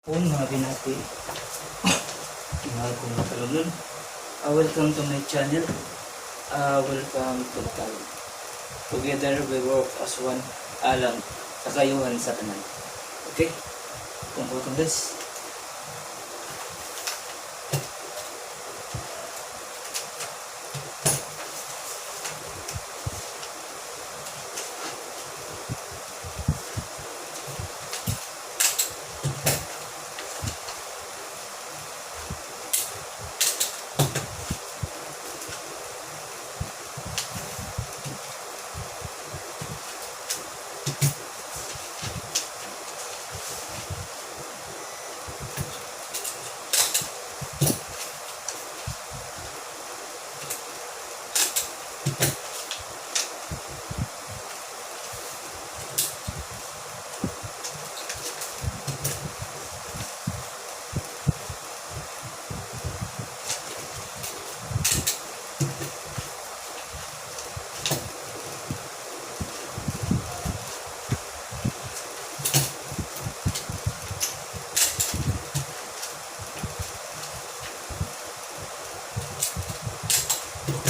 Hapon, mga binati. Mga kong matalunod. Welcome to my channel. Welcome to Tayo. Together we work as one alang sa kayuhan sa tanan. Okay? Kung welcome, guys.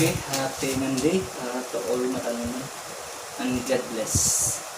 Okay, happy Monday to all matanungan and God bless.